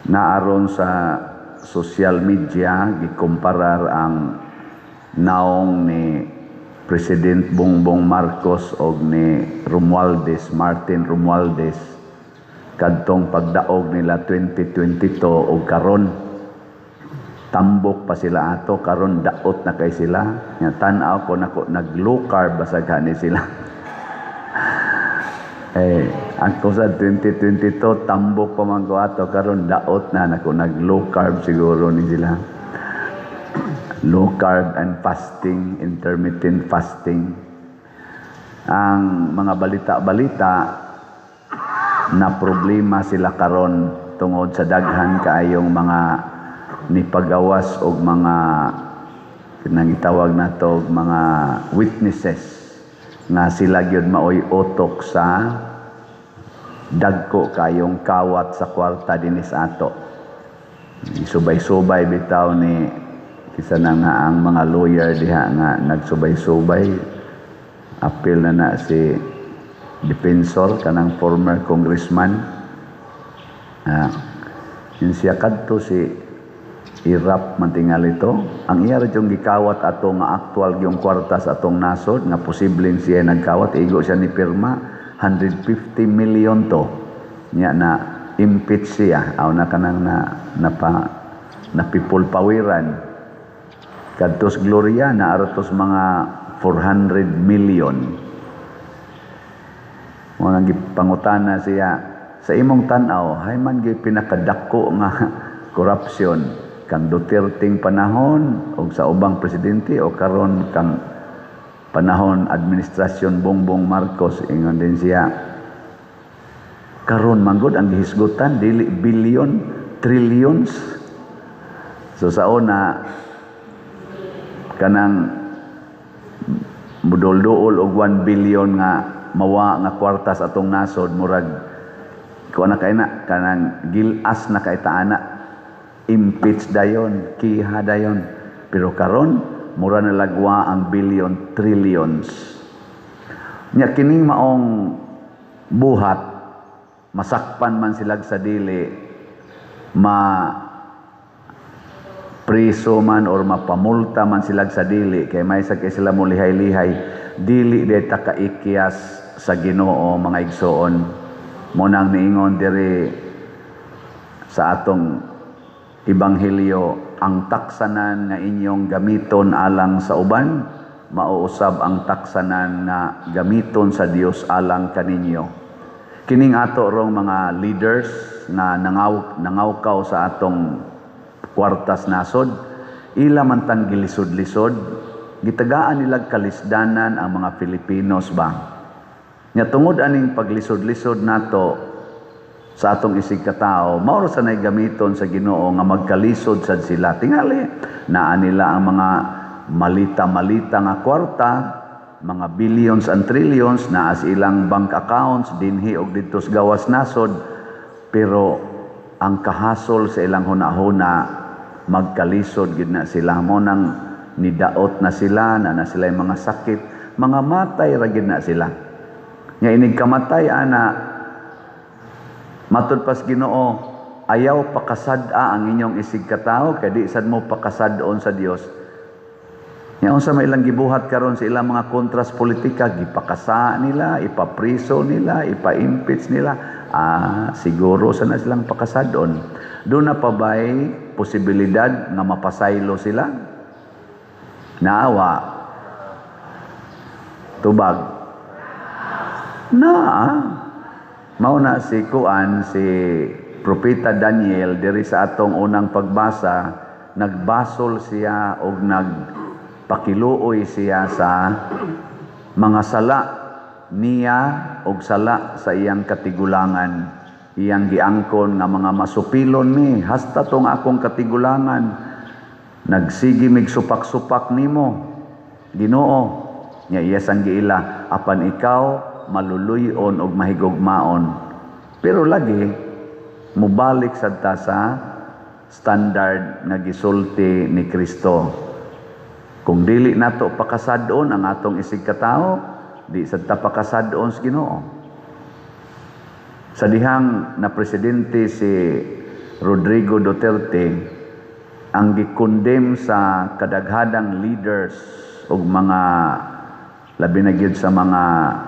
Naaron sa social media, gikumparar ang naong ni President Bongbong Marcos og ni Romualdez, Martin Romualdez, kadtong pagdaog nila 2022 og karon. Tambok pa sila ato, karon daot na kay sila. Nya tan-aw ko nako, nag low carb basag ni sila. Eh, ako sa 2022 tambok pa man ko ato, karon daot na nako, nag low carb siguro ni sila. Low carb and fasting, intermittent fasting. Ang mga balita-balita na problema sila karon tungod sa daghan kaayong mga nipagawas og mga kanang gitawag nato og mga witnesses nga sila gyud maoy utok sa dagko kayong kawat sa kwarta dinis ato. Subay-subay bitaw ni kisa na nga ang mga lawyer diha nga nagsubay-subay, apil na na si Defensor, kanang former congressman. Ah, yun siya kadto si Erap man tingali to. Ang iya ra yung gikawat ato nga actual yung kwarta sa atong nasod nga posibleng siya nagkawat, igo siya ni pirma, 150 million to. Nya na impeach siya aw na kanang na napa napipulpawiran. Kadtos Gloria na aratos mga 400 million. Mo nang gipangutana siya, sa imong tan-aw, hay man gyud pinakadako nga corruption, kang Duterteng panahon og sa ubang presidente o karon kang panahon administrasyon Bongbong Marcos? Ingon din siya, karon manggod ang gihisgutan dili billion, trillions. So sa una kanang mudol-duol og 1 billion nga mawa nga kwarta sa atong nasod, murag kuan na kay na kanang gilas na kay taana, impeach dayon, kiha dayon. Pero karon mura na lagwa ang billion, trillions. Nya kining maong buhat, masakpan man sila sa dili, ma priso man or mapamulta man sila sa dili, kay may sa kay sila mo lihay-lihay, dili di ta kaikyas sa Ginoo, mga igsoon. Mo nang niingon diri sa atong ebanghelyo, ang taksanan nga inyong gamiton alang sa uban, mauusab ang taksanan nga gamiton sa Dios alang kaninyo. Kining ato rong mga leaders nga nangawkaw sa atong kwartas nasod, ila man tang gilisod-lisod, gitagaan nilag kalisdanan ang mga Filipinos ba. Nya tungod aning paglisod-lisod nato sa atong isig katao, mao ra sa nay gamiton sa Ginoo nga magkalisod sad sila. Tingali, naa nila ang mga malita-malita nga kwarta, mga billions and trillions naa sa ilang bank accounts dinhi og didto sa gawas nasod, pero ang kahasol sa ilang hunahuna, magkalisod gid na sila. Mo nang nidaot na sila na na sila mga sakit, mga matay ra gid na sila. Nya inig kamatay ana, matud pas Ginoo, ayaw pakasad-a ang inyong isig katao kay di sad mo pakasad-on sa Dios. Nya unsa may ilang gibuhat karon sa ilang mga kontras politika, gipakasa nila, ipapriso nila, ipa-impeach nila. Ah, siguro sa na silang pakasad-on. Doon na pa ba'y posibilidad nga mapasaylo sila? Naawa. Tubag. Naa. Mao na si kuan, si Propeta Daniel diri sa atong unang pagbasa, nagbasol siya og nagpakiluoy siya sa mga sala niya og sala sa iyang katigulangan. Iyang giangkon nga mga masupilon ni hasta tong akong katigulangan, nagsige mig supak-supak nimo, Ginoo. Nya iya sang giila, apan ikaw maluluyon og mahigugmaon. Pero lagi mubalik sad ta sa standard nga gisulti ni Kristo. Kung dili nato pakasad-on ang atong isig katao, di sad ta pakasad-on sa Ginoo. Sa dihang na presidente si Rodrigo Duterte, ang gi-condemn sa kadaghanang leaders ug mga labi na gyud sa mga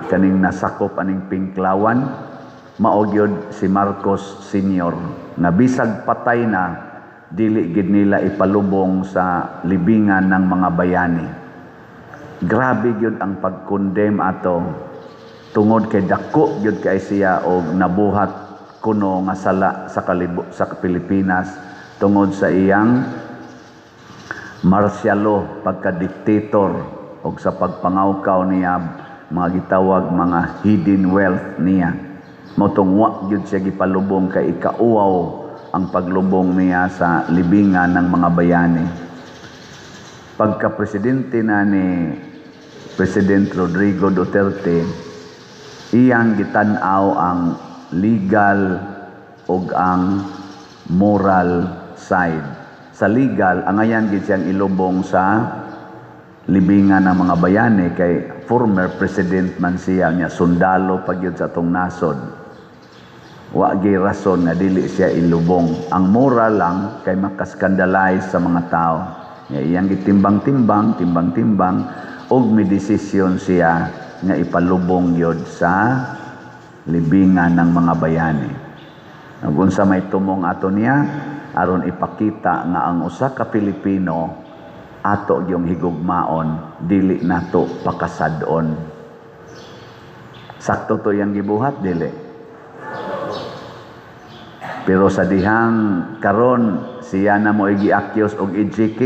kaning nasakop aning Pinklawan, mao gyud si Marcos Senior, nga bisag patay na, dili gid nila ipalubong sa libingan ng mga bayani. Grabe gyud ang pag-condemn ato tungod kay dako gyud kay siya og nabuhat kuno nga sala sa Pilipinas tungod sa iyang martial law, pagka-dictator og sa pagpangawkaw niya mga gitawag mga hidden wealth niya. Mao tong wa gyud siya gipalubong kay ikauwaw ang paglubong niya sa libingan ng mga bayani. Pagka presidente na ni President Rodrigo Duterte, iyang gitan-aw ang legal ug ang moral side. Sa legal, angayan gid siyang ilubong sa libingan ng mga bayani kay former president man siya niya, sundalo pa gyud sa atong nasod. Wa gyud rason nga dili siya ilubong. Ang moral lang kay makaskandalize sa mga tao. Nga iyang gitimbang-timbang, timbang-timbang ug may desisyon siya nga ipalubong gyud sa libingan ng mga bayani. Ug unsa may tumong ato niya aron ipakita nga ang usa ka Pilipino ato yung higugmaon, dili nato pakasad-on. Sakto to yang gibuhat, dili? Pero sa dihang karon siya na mo gi-accuse og EJK,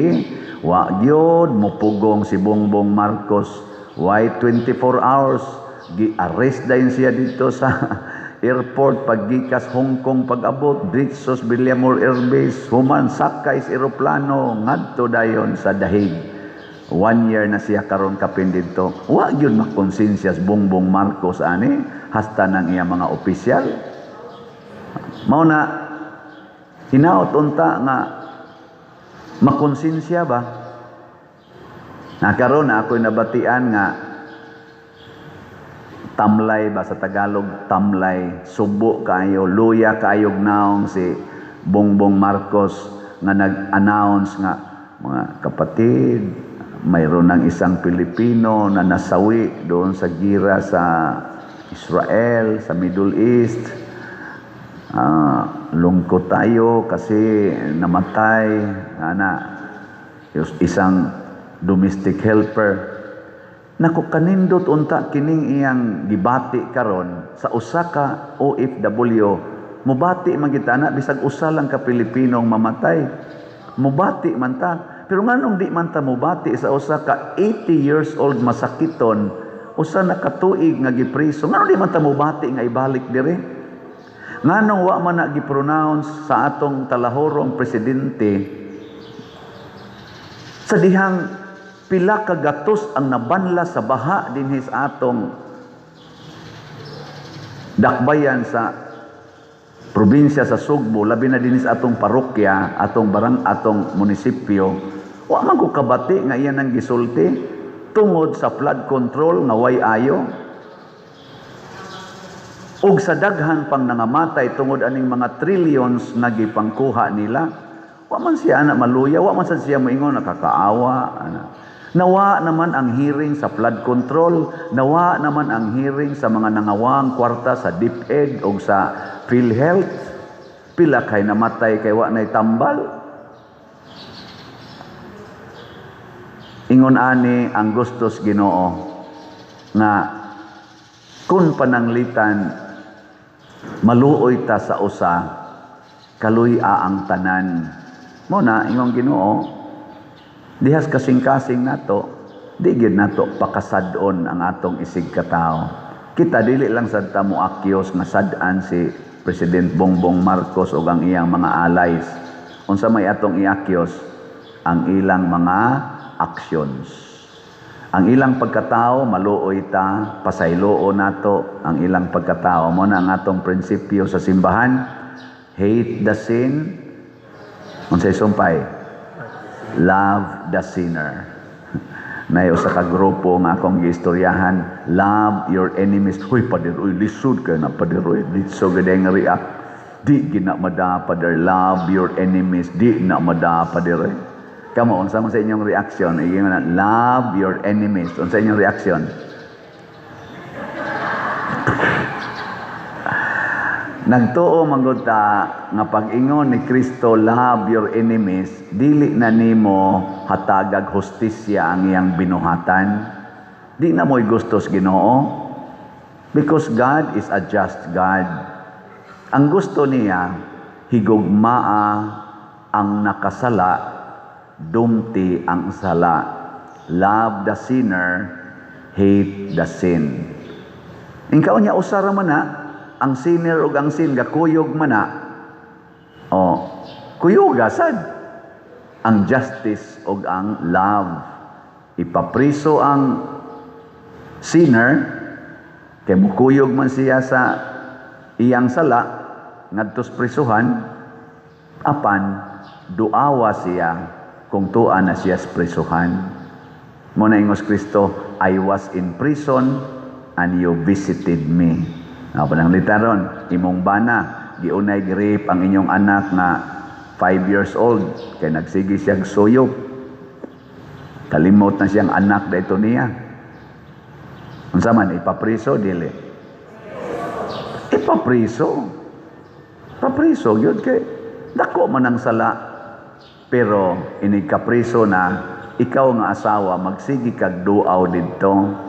wa gyud mupugong si Bongbong Marcos. Why 24 hours gi-arrest dayon siya dito sa airport paggikas Hong Kong, pag-abot diretso sa Villamor Air Base, human sakay sa eroplano ngadto dayon sa Dahig. One year na siya karon kapin didto. Wa gyud makonsensya si Bongbong Marcos ani, hasta ng iya mga opisyal. Mao na hinaot unta nga makonsensya ba na karon na ako'y nabatian nga tamlay ba sa Tagalog, tamlay, subo kaayo, luya kaayog naong si Bongbong Marcos nga nag-announce nga, "Mga kapatid, mayroon ng isang Pilipino na nasawi doon sa gira sa Israel, sa Middle East. Lungkot tayo kasi namatay ana isang domestic helper." Nako, kanindot unta kining iyang gibati karon sa usa ka OFW. Mubati man kita na bisag usa lang ka Pilipino ang mamatay. Mubati man ta. Pero nganong di man ta mubati sa usa ka 80 years old masakiton, usa na ka tuig nga gipriso? Nganong di man ta mubati nga ibalik dire? Nganong wa man na gi-pronounce sa atong talahorong presidente sa dihang pila ka gatos ang nabanla sa baha dinhi sa atong dakbayan sa probinsya sa Sugbo, labi na dinhi sa atong parokya, atong barang, atong munisipyo? Wa man ko kabati nga iyan ang gisulti tungod sa flood control nga way ayo ug sa daghan pang nangamatay tungod aning mga trillions na gipangkuha nila. Wa man siya ana maluya, wa man sad siya moingon nakakaawa ana. Nawa naman ang hearing sa flood control, nawa naman ang hearing sa mga nangawang kwarta sa DepEd o sa PhilHealth. Pila kay namatay kay wa nay tambal. Ingon ani ang gustos Ginoo nga kung pananglitan maluoy ta sa usa, kaluy-a ang tanan. Mo na ingon Ginoo, dihas kasing-kasing nato, di gyud nato pakasad-on ang atong isig katawo. Kita dili lang sad ta mo akyos nga sad-an si President Bongbong Marcos ug ang iyang mga allies. Unsa may atong iakyos? Ang ilang mga actions. Ang ilang pagkatao, maluoy ta, pasayloon nato ang ilang pagkatao. Mo na ang atong prinsipyo sa simbahan, hate the sin, unsay sumpay? Love the sinner. Nay usa ka grupo nga akong giistoryahan, "Love your enemies." "Huy, pader, uy, lisod kay na, pader, uy." Lisod gid nga react. Di gina mada, Father, love your enemies. Di na mada, Father. Eh. Kamo, unsa man sa inyong reaction? Ingon na, love your enemies. Unsa inyong reaction? Nagtuo man gud ta nga pag-ingon ni Kristo, love your enemies, dili na nimo hatagag hustisya ang iyang binuhatan. Di na mo'y gustos Ginoo. Because God is a just God. Ang gusto niya, higugmaa ang nakasala, dumti ang sala. Love the sinner, hate the sin. Ingkaon niya usara man na, ang sinner ug ang sin gakuyog man na. O, kuyuga sad ang justice ug ang love. Ipapriso ang sinner kay mukuyog man siya sa iyang sala ngadtos prisuhan, apan duawa siya kung tua na siya sa prisuhan. Mo na ingos Kristo, I was in prison and you visited me. Nga pa nang litaron, imong bana, giunay gi-rape ang inyong anak nga 5 years old, kay nagsige siyang suyop. Kalimot na siyang anak dito niya. Unsa man, ipapriso, dili? Ipapriso. Papriso, yun kay dako man ang sala. Pero inig kapriso na, ikaw nga asawa, magsige kag duaw didto.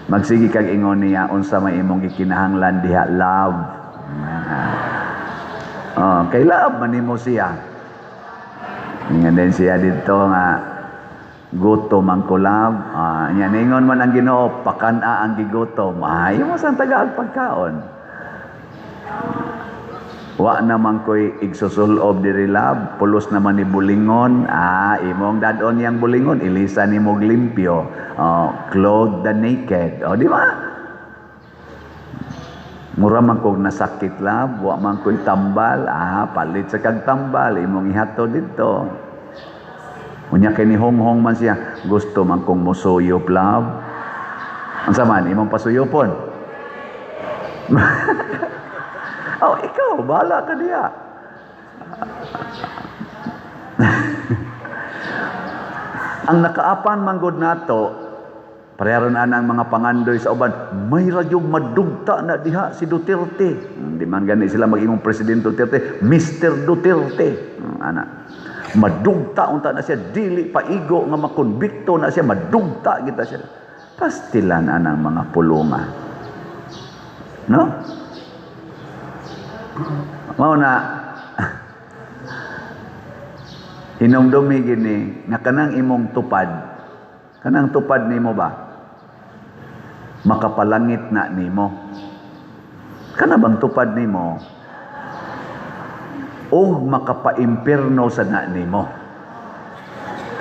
Magsige kag ingon niya, unsa may imong gikinahanglan diha, love. Oh, kay love man nimo siya. Ingon din siya didto nga gutom ang kulab. Ah, nya ningon man ang Ginoo, pakan-a ang gigutom. Ay, mo sang tagaag pagkaon. Wa naman ko'y igsusulob diri love, pulos naman ni bulingon. Ah, imong dadon yang bulingon, ilisa ni mog limpyo. Oh, clothe the naked. Oh, di ba? Mura man kog nasakit love, wa man ko'y tambal. Ah, palit sa kag tambal, imong ihato didto. Unya kay ni honghong man siya, gusto man kong musuyop love. Unsa man imong pasuyopon? Oh, ikaw, bahala ka diya. Ang nakaapan manggod nato, pareho na ang mga pangandoy sa uban, may radyong madugta na diha si Duterte. Hindi man gani sila mag-imong President Duterte, Mr. Duterte. Ana. Madugta unta na siya, dili paigo nga makonbikto na siya, madugta kita siya. Pastilan anang mga pulunga. No? Mao na hinumdumi gini nga kanang imong tupad, kanang tupad nimo ba makapalangit na nimo? Kana bang tupad nimo og makapaimpierno sa na nimo?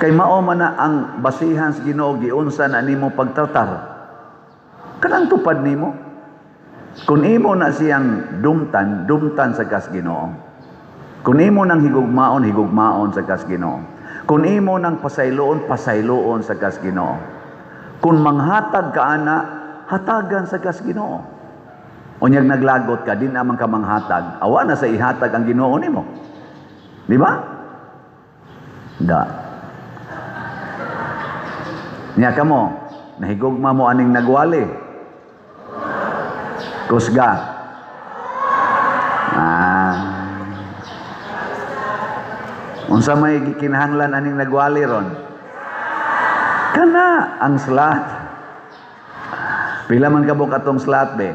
Kay mao man na ang basihan sa Ginoo giunsa na nimo pagtratar. Kanang tupad nimo, kung imo na siyang dumtan, dumtan sa kas Ginoo. Kung imo nang higugmaon, higugmaon sa kas Ginoo. Kung imo nang pasayloon, pasayloon sa kas Ginoo. Kung manghatag ka ana, hatagan sa kas Ginoo. Unyag naglagot ka, di naman ka manghatag. Awa na sa ihatag ang Ginoo nimo. Di ba? Da. Nya kamo, nahigugma mo aning nagwali. Kusga. Ah. Unsa may gikinahanglan aning nagwali ron? Kana ang slot. Pila man kabuk atong slot be?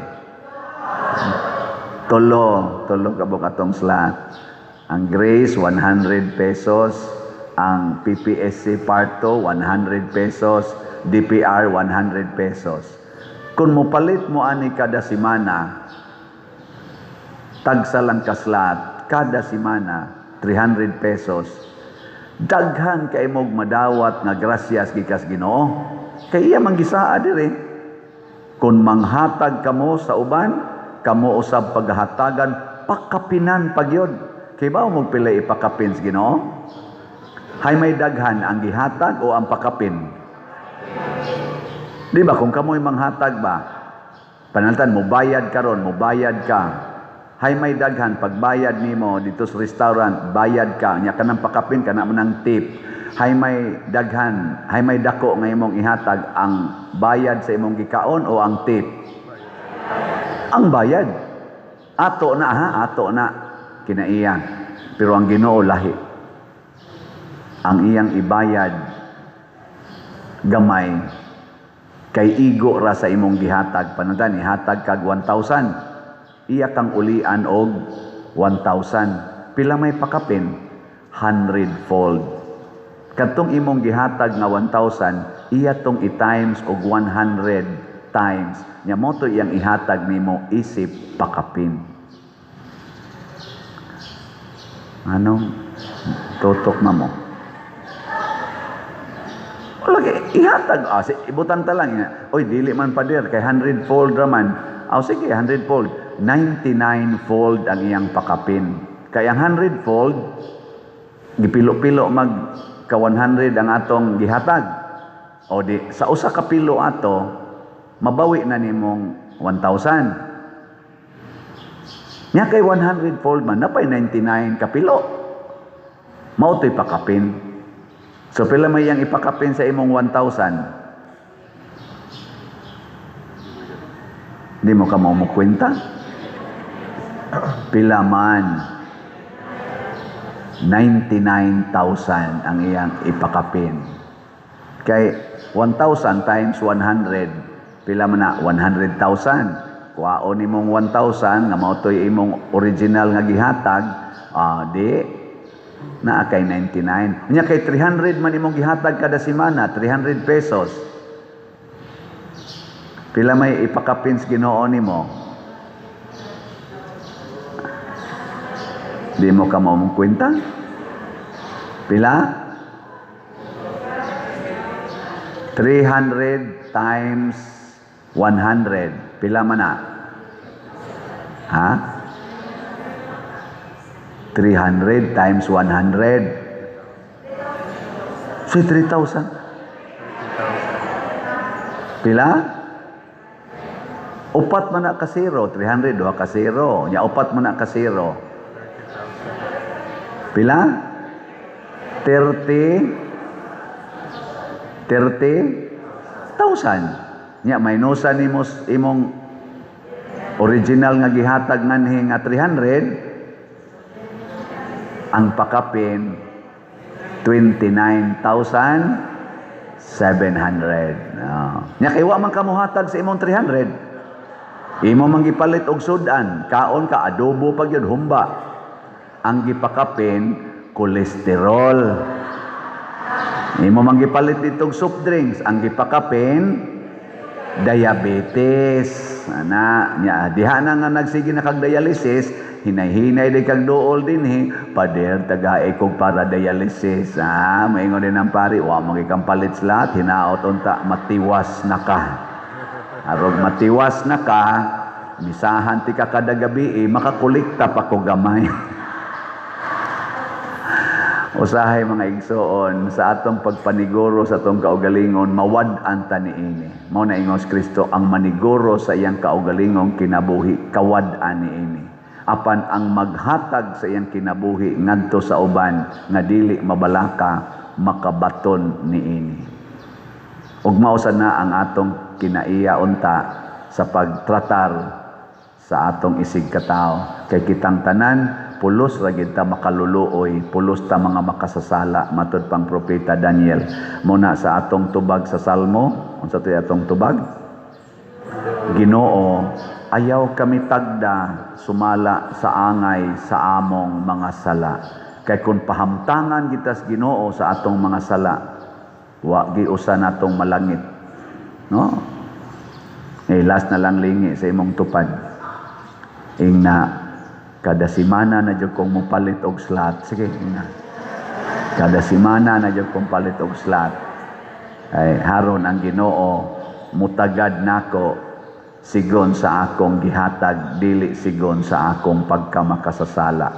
Tulo, tulo kabuk atong slot. Ang Grace 100 pesos, ang PPSC Part 2 100 pesos, DPR 100 pesos. Kung mopalit mo ani kada semana, tagsa lang kaslat, kada semana, 300 pesos. Daghan kay mog madawat nga grasyas gikas Ginoo. Kay iya man gisaa diri. Kung manghatag kamo sa uban, kamo usab paghatagan, pakapinan pagyod. Kay ba mo pila ipakapin sa Ginoo? Hay may daghan ang gihatag o ang pakapin? Di ba kung kamoy manghatag ba, panaltan mo bayad karon, mo bayad ka. Hay may daghan pagbayad nimo dito sa restaurant, bayad ka nya kanang pakapin kana man ang tip. Hay may daghan, hay may dako nga imong ihatag, ang bayad sa imong gikaon o ang tip? Ang bayad. Ato na ha, ato na kinaiya. Pero ang Ginoo lahi. Ang iyang ibayad gamay kay igo ra sa imong gihatag. Pananglitan ihatag kag 1,000, iya kang ulian og 1,000. Pila may pakapin? 100 fold. Kadtong imong gihatag nga 1,000, iya tong i-times og 100 times nya mo to iyang ihatag nimo isip pakapin. Anong tutok na mo? Lagi ihatag, ah, si, ibutan ta lang. Oy, dili man, pader, kay 100 fold raman. Ah, sige, 100 fold. 99 fold ang iyang pakapin. Kay ang 100 fold, gipilo-pilo mag ka 100 ang atong gihatag. O di, sa usa ka pilo ato, mabawi na nimong 1,000. Nya kay 100 fold man, napay 99 kapilo. Mao to'y pakapin. So pila may iyang ipakapin sa imong 1,000? Di mo ka mo kwenta? Pila man? 99,000 ang iyang ipakapin. Kay 1,000 times 100, pila man na? 100,000. Kuhaon nimong 1,000 nga mao to'y imong original nga gihatag, di naa kay 99. Unya kay 300 man imong gihatag kada semana, 300 pesos. Pila may ipakapin sa Ginoo nimo? Di mo ka mo kwenta? Pila? 300 times 100. Pila man na? Ha? 300 times 100. So, 3,000. Pila? Upat man na ka zero. 300, duha ka zero. Nya, upat man na ka zero. Pila? 30 30,000. Nya, minusan nimo imong original nga gihatag nganhi nga 300, ang pakapin 29,700. No. Nya kay wa man ka mohatag sa imong 300. Imo man gipalit og sudan, kaon ka adobo pa gyud, humba. Ang gipakapin kolesterol. Imo man gipalit ditong soft drinks, ang gipakapin diabetes. Ana, nya diha na nga nagsige na kag dialysis, hinay-hinay di kag duol dinhi, pader, tagae kog para dialysis. Ah, maingon din ang pari, wa man kang palit lahat, hinaot unta matiwas na ka. Arog matiwas na ka, misahan ti ka kada gabi, eh, makakolekta pa ko gamay. Usahay, mga igsoon, sa atong pagpaniguro sa atong kaugalingon, mawad-an ta niini. Mao na ingos Kristo, ang maniguro sa iyang kaugalingong kinabuhi, kawad-an niini. Apan ang maghatag sa iyang kinabuhi ngadto sa uban nga dili mabalaka, makabaton niini. Ug mao sad na ang atong kinaiya unta sa pagtratar sa atong isig katawo, kay kitang tanan pulos ra gid ta makaluluoy, pulos ta mga makasasala, matud pang propeta Daniel. Muna sa atong tubag sa Salmo, unsa to'y atong tubag? Ginoo, ayaw kami tagda sumala sa angay sa among mga sala. Kay kung pahamtangan kita sa Ginoo sa atong mga sala, wa giusa natong malangit. No? Eh, last na lang lingi sa imong tupad. Ingna, kada simana na jud kong mopalit og slot. Sige, ingna. Kada simana na jud kong palit og slot. Ay, haron ang Ginoo mutagad nako sigon sa akong gihatag, dili sigon sa akong pagkamakasasala.